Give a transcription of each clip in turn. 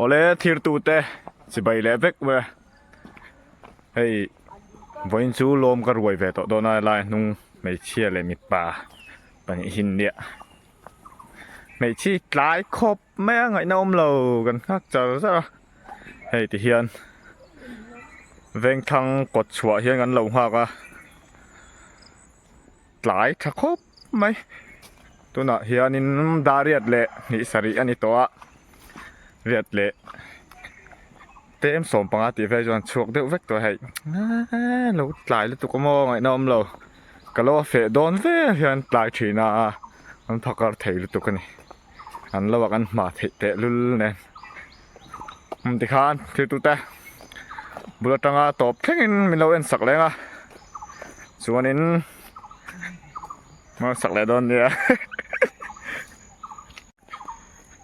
Awle thirtute chibai leh vek mai a hei vawiin chu lawm ka ruai ve tawh dawn a helai hnung hmeichhia leh mipa pahnih hi an nia hmeichhi tlai khawp mai a ngaihna awm lo kan nghak char char a hei ti hian vengthlang kawt chhuah hian kan lo nghak a tlai tha khawp mai tunah hianin dar riat leh hnih sarih a ni tawh a riat leh tlem 15 tih vel chuan chhuak deuh vek tawh a hei eee lo tlai lutuk a maw ngaihna awm lo ka lo a feh dawn vel hian tlai thin a an phakar thei lutuk a ni an lo ah kan hma theih teh lul nen tikhan thil tute bul atanga tawp thlengin min lo en sak leng a chuanin min sak leh dawn nia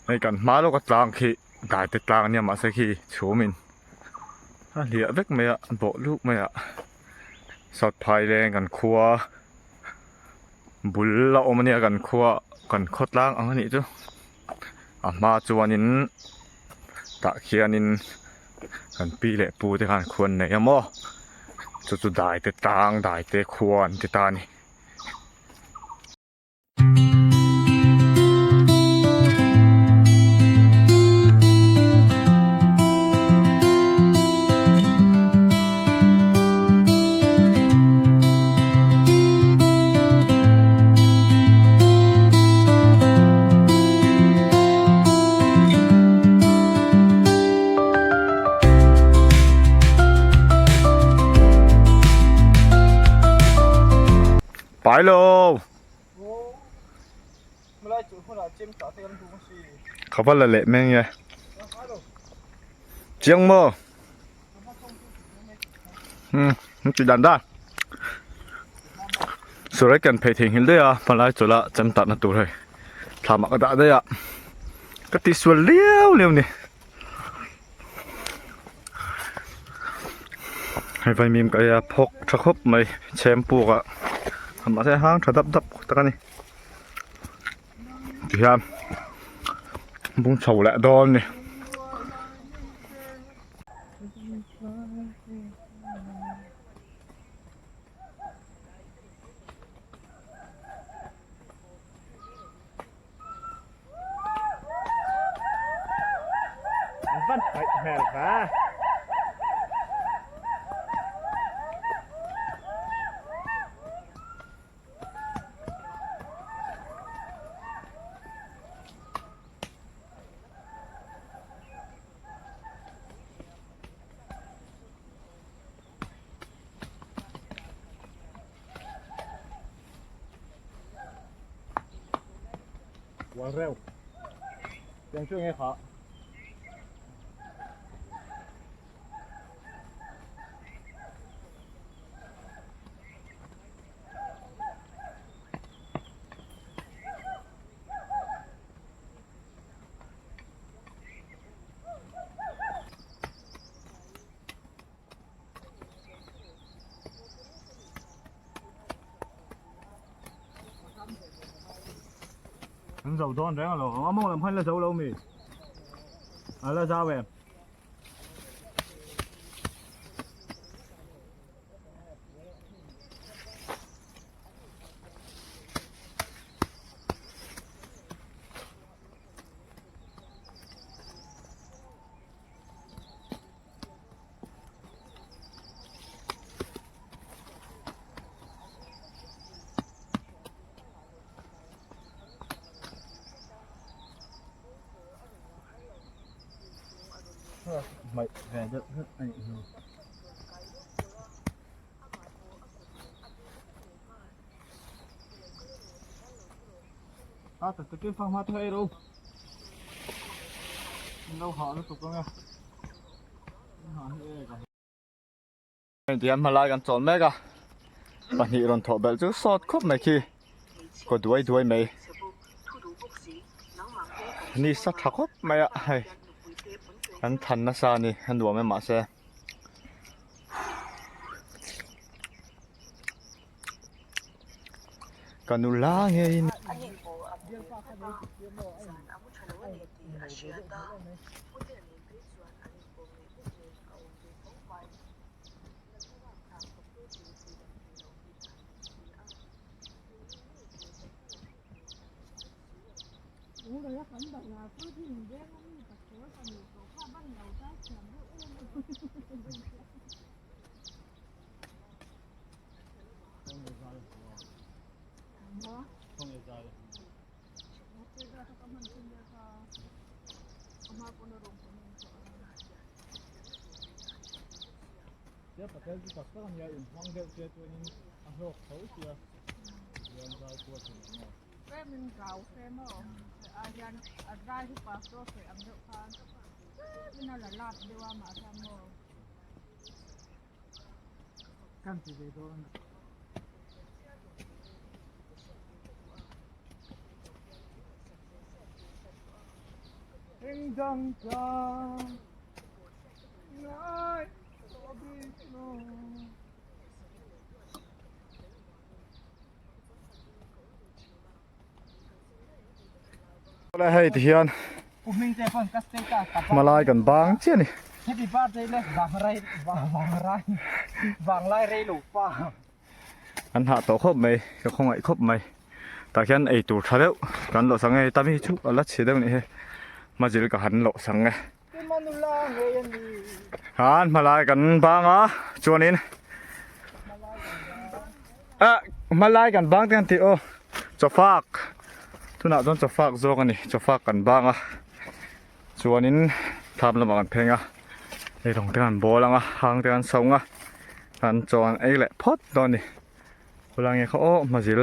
hei kan hma lawka tlang khi dai te tlang ania mahse khi chhumin a hliah vek mai a bawh luk mai a sawt phai leng kan khua. Bul a awm ania kan khua kan khaw tlang ang anih chu a hma chuanin tah khianin kan pi leh pu te khan khua an nei a maw chu chu dai te tlang dai te khua an ti ta a ni. Pai lo. Ka va la leh mai nge. Chiang maw? Um ti dan dan. Surai kan phei thei nghilh daih a hmalai chawlh a chem tatna tur hei thlam ah ka dah daih a ka ti sual liau liau ni. Hei vaimim ka ei a phawk tha khawp mai chhem puk ah mahse hang tha dap dap tak a ni. Tihian bung chho leh dawn a ni. An van paih hmel va. Ual reuh. Tiang chu nge kha. An zo dawn reng alo a mawng lam khan la zo lo mi a la zau em. Hmaih ve deuh hlek a nih hi. A tak takin fanghma te kha ei rawh u. In lo hah lutuk ang e. In hah hi e ka. Heng tihian hmalai kan chawl mek a, pahnih rawn thawh belh chu sawt khawp mai khi kaw duai duai mai. Ni sa tha khawp mai a hei an than nasa a ni a nuam em mahse. Ka nula ngeiin. Hei ti hian hmalai kan bang chiah a ni. An hah tawh khawp mai ka khawngaih khawp mai tah khian ei tur tha deuh kan lawh sak nge tami chu a la chhe deuh nih hi hmazil ka han lawh sak nge khan hmalai kan bang a chuanin ah hmalai kan bang te an tih aw chawfak tunah chuan chawfak zawk a ni chawfak kan bang a chuanin thlam lamah kan pheng a ei rawng te kan bawl ang a hang te kan so ang a kan chaw an ei leh phawt dawn a ni khawlai nge kha aw hmazil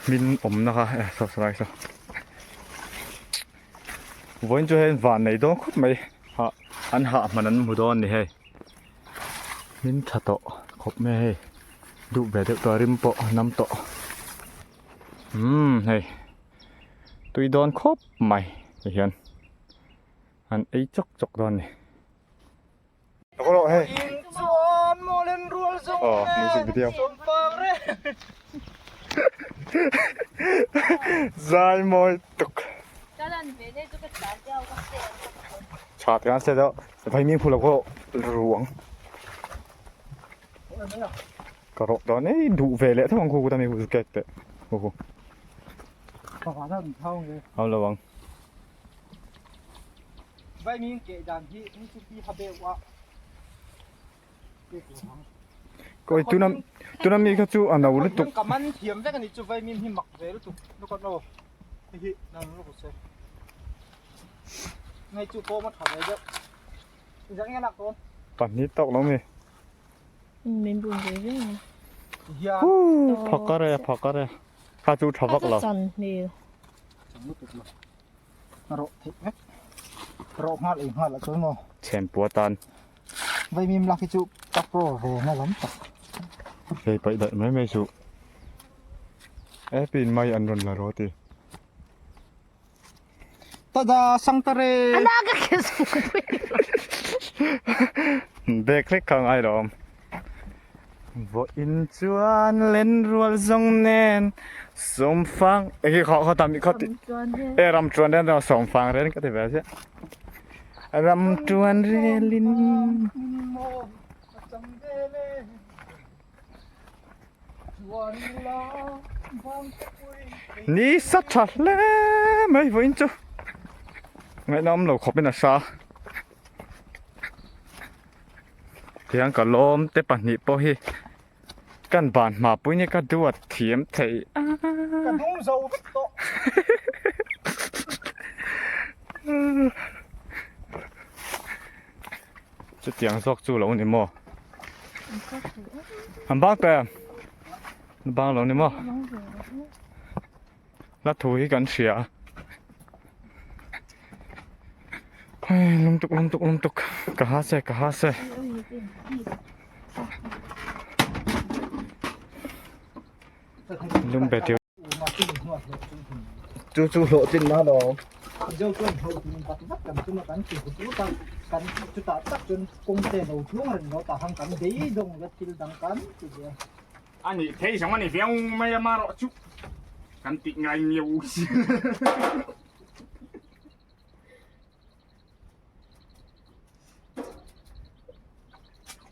hmin awmna kha e saw saw lai saw vawiin chu hei van nei dawn khawp mai hah an hah hman an hmu dawn a ni hei hmin tha tawh khawp mai a hei duh ve deuh tawh a rim pawh a nam tawh umm hei tui dawn khawp mai ti hian an ei chawk chawk dawn a ni. Aw music video zai mawi tuk tha te an se deuh vai mi phu lo pawh ruang ka rawh dawn ei duh ve leh tho ang khu ta mi khu kek teh khu khu awm lo ang. Kawi tuna tuna mi kha chu a no lutuk. Pahnih tawk lo mi. Phakar e phakar e kha chu tha vak lo. Rawh theih vek rawh nghal ei nghal ah chuan maw. Chhenpua tan. Vaimim lak hi chu ka pro ve na lam tak. Hei paih daih mai mai suh. E pin mai an rawn la rawh ti. Tada sangtare. Bag hlek kha ngai lo awm. Vawiin chuan lenrual zawng nen sawmfang eng hi khaw khaw tam khaw ti e ram chuan ren emaw sawmfang ren ka ti ve chiah ram chuan relin ni sa tha hle mai vawiin chu ngaihnawm lo khawpin a sa. Tiang ka lawm te pahnih pawh hi kan ban hma pui nia ka duat thiam thei a. Ka dum zo vek tawh. Chutiang zawk chu lo ni maw? An bang tawh em? An bang lo ni maw? Hla thu hi kan hria a hei lum tuk lum tuk lum tuk ka ha se ka ha se lum be tiu chu chu hlawh chin na lo zo chuan hlawh chin vat vat kan chuma kan ti hu tu ta kan chu ta tak chun kawng te lo thlung reng lo ta hang kan beidawng la thil dang kan ti ve A nih thei zawng a ni viau mai a marawh chu kan tih ngai miau si.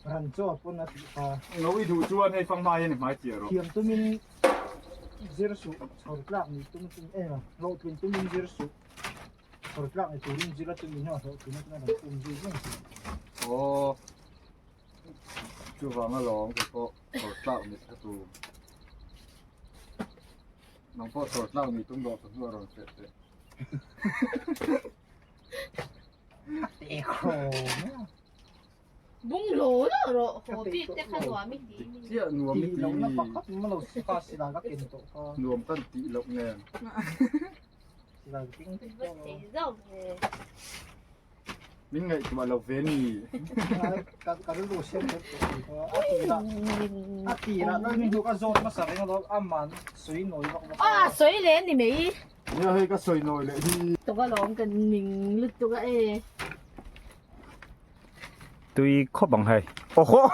Ran chaw pawn a tih kha. Lo i duh chuan hei fang hma hian i hmai chiah rawh. Thiam tumin zir suh, chhawr tlak nih tum tum em hlawhtlin tumin zir suh. Chhawr tlak ni turin zira chu mi hnuah hlawhtlinna chuan a rawn um zui reng thin. Aw, chuvang alawm kei pawh chhawr tlak nih ka tum. Nang pawh chhawr tlak nih tum dawh chawhnu a rawn feh teh. Bung lo lo rawh haw bik te kha nuam i ti mi. Chiah nuam i ti mi. Lohna pakhat ma lo kha silai ka ken tawh kha. Nuam kan tih loh nen. Silai ka keng vek tawh lo. Zauh ve. Min ngaihtuah lo ve ni. Ka rilru siam vek tawh tih kha a tirah a tirah lal min hnu ka zawt hmasa reng alawm aman sawi nawi vak vak a. A sawi leh ni mai. Nia hei ka sawi nawi leh hi. Tuk alawm kan ning lutuk a e. Tui khawp ang hei. Awhaw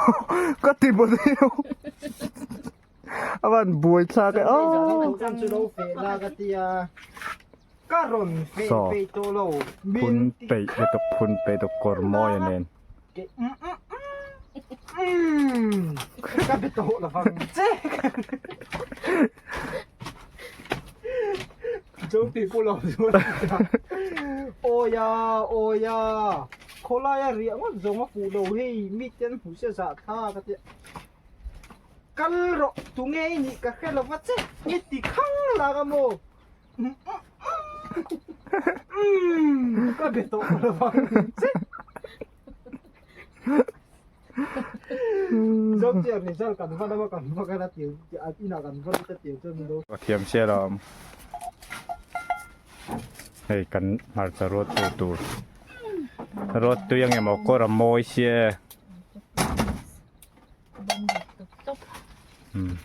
ka ti bawk aniu. A van buai thlak e aw. Saw phun peih lutuk phun peih lutuk kawr mawi a nen. Khawlaia riah ngawt zawng a fuh lo hei mite an hmuh se zah thla ka tia kal rawh tunge i nih ka hre lova che nge ti khang lak a maw umm ka be tawh lo vang che zo chiah result kan va lama kan va kal a tir inah kan va lut a tir chuan min lo Ka thiam sia lo Hei kan hmarcha ruat tur tur ruat tui ang emaw kawr a mawi sia e. Umm.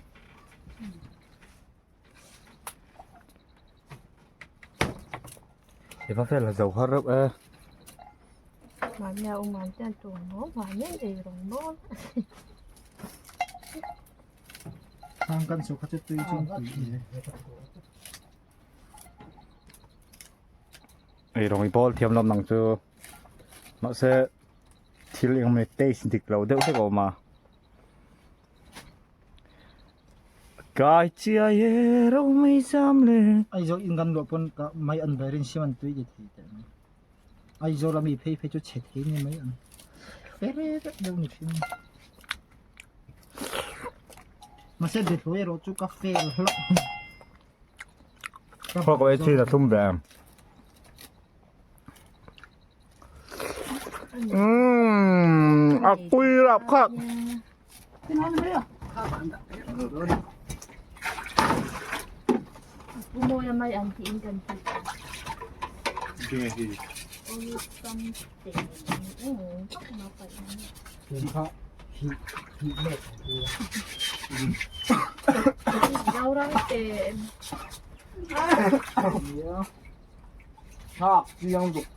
I va vel a zo har reuh e. Mahnia awm ang te an tur maw mahnia ei rawng maw. Khang kan chu kha chu tui chung tui ni. Ei rawng i bawl thiam lawm nang chu mahse thil engemaw taste dik lo deuh hlek a awm a. Kai chiai e ro mai zam le. Aizawl in kan luah pawn ka mai an ber in siam an tui ti thei teh mai. Aizawl ami phei phei chu chhe thei ni mai ang. Fere vek deuh ni thin. Mahse bethlawi erawh chu ka fail hlauh. Khaw ka ei thin a thlum ve em. Umm a kui rap khak. Pumawia mai ang tiin kan ti. Tinge hi. Thak chiang duk.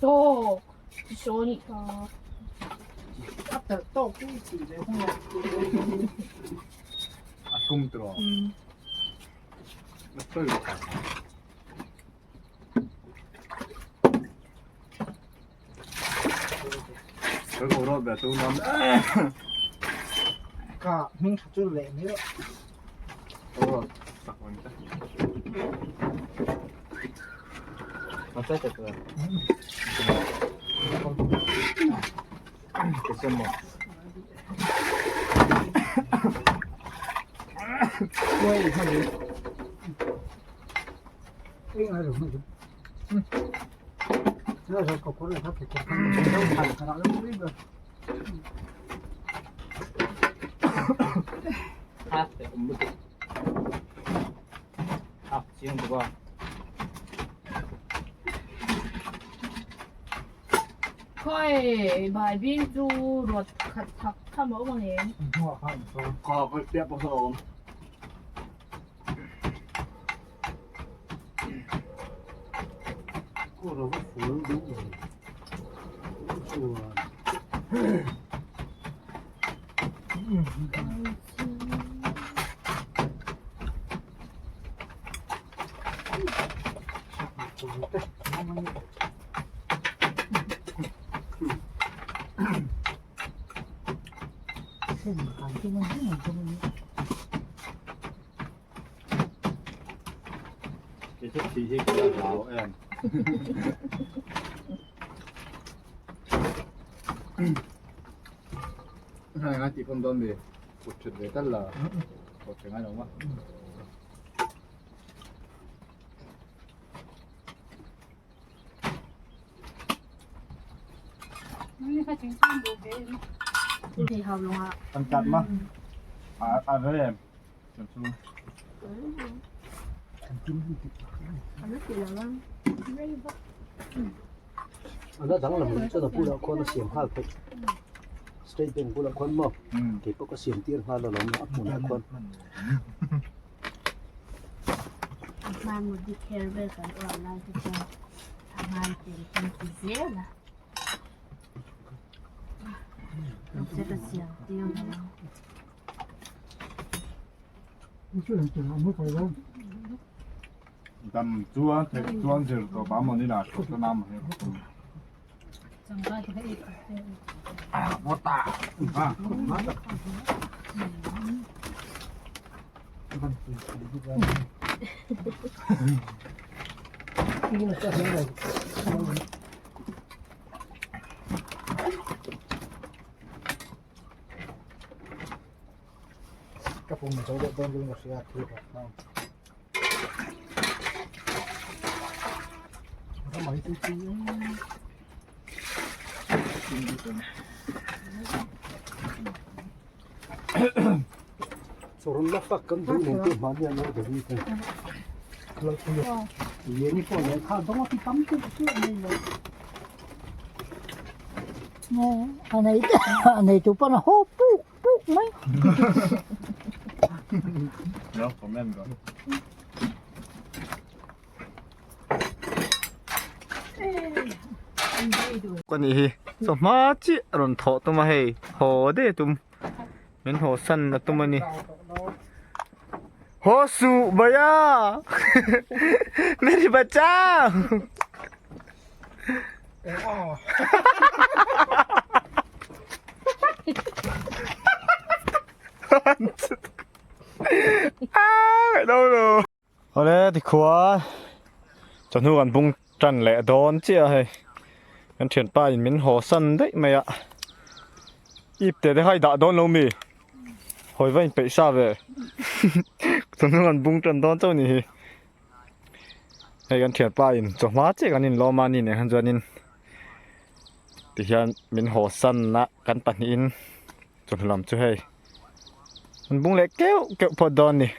Tawk saw nih kha. A telh tawk chu i tih ve thung a. A thum tawh. A sawi lo. Ka ko rawt ve tu nam. Ka hming tha chu leh mai rawh. Aw, sak ang che. A che che che. Ke sem mo. Quay hman ni. Ei ngai lo hman ni. Nó rồi có có là thắt cái đâu phải cả nó cũng biết rồi. Hát te um lutuk. Hak chiang bawk a. Khawi bai bing chu ruat khat thak tham a awm ang em? Kha ka piah pawh saw a awm. Kei chu thih hi ka la hlau em. Hai ngai ti con don bi kut thut ve tal la kut thut ngai lo ma. An tat ma a ve em chu Ana danglam lam chuan a bulah khuan a siam nghal theih state bank bulah khuan maw kei pawh ka siam tir nghal alawm a hmunah khuan. Dam chuan theih chuan zir tawp a mawni lah hriat na maw hi. Ka pum zo deuh dawn luin ka hria thil ka hmang. Chawrun la tak kan duh nen te hmani an lo dawih te. Liani pawh nen kha dawng a ti tam deuh deuh mai lo. A nei tu pawn a haw puk puk mai. No comment bro. Ka nih hi chawhma chiah a rawn thawh tum a hei haw de tum min haw san a tum a ni haw suh bhaiya meri bachao Awle tikhua chawhnu kan bung tan leh dawn chiah a hei kan thianpa in min haw san daih mai a ip te te kha i dah dawn lo mi hawi va inpeih sa ve chawhnu kan bung tan dawn chauh a ni hi. Hei kan thianpa in chawhma chiah kan inlawm a ni nen khan chuanin tihian min haw san a kan pahnihin chawhnu lam chu hei an bung leh keuh keuh phawt dawn a ni.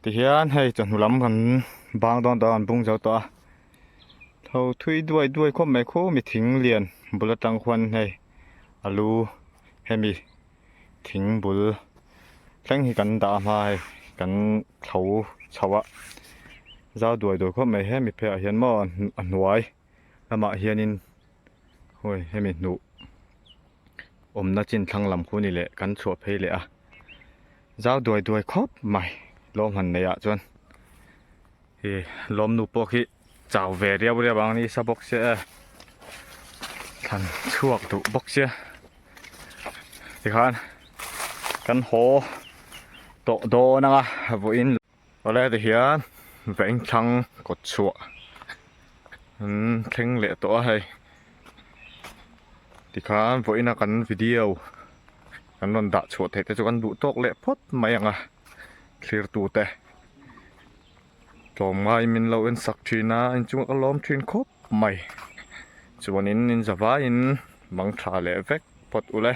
Tihian hei chawhnu lam kan bang dawn tawh a kan bung zo tawh a tho thui duai duai khawp mai khu mi thing lian bul atang khuan hei alu hemi thing bul thleng hi kan dah a hma hei kan thlo chho a zau duai duai khawp mai hemi pheiah hian maw a hnuai lamah hianin hawi hemi hnuh. awmna chin thlang lam khu ni leh kan chhuah phei leh a zau duai duai khawp mai lawm han neih ah chuan ih lawm nu pawh khi chau ve riau riau ang ni sa bawk sia e thlan chhuak duh bawk sia tikhan kan haw tawh dawn ang a vawiin awle tihian veng thlang kawt chhuah an thleng leh tawh a hei. Tikhan vawiina kan video Kan rawn dah chhuah theih te chu kan duh tawk leh phawt mai ang a thlir tu te tlawmngai min lo en sak thin a inchungah ka lawm thin khawp mai chuanin in zavaiin mang tha leh vek phawt ule.